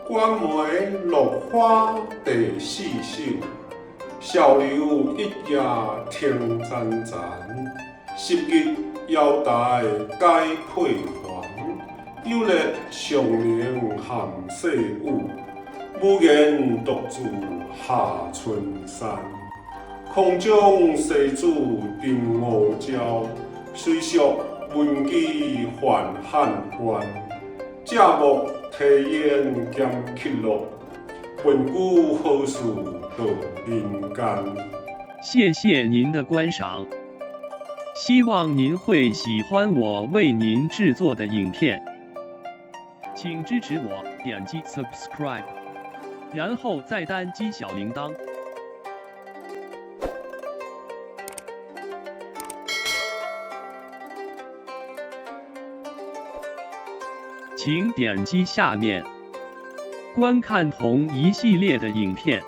官媒落花第四首，小流一夜停潺潺。昔日瑶台解佩环，有力上能含细雨，无言独自下春山。空将西子沉梧礁，随俗文姬还汉关。借木提烟兼泣露，问君何事到人间？谢谢您的观赏，希望您会喜欢我为您制作的影片，请支持我点击 subscribe，然后再单击小铃铛。请点击下面观看同一系列的影片。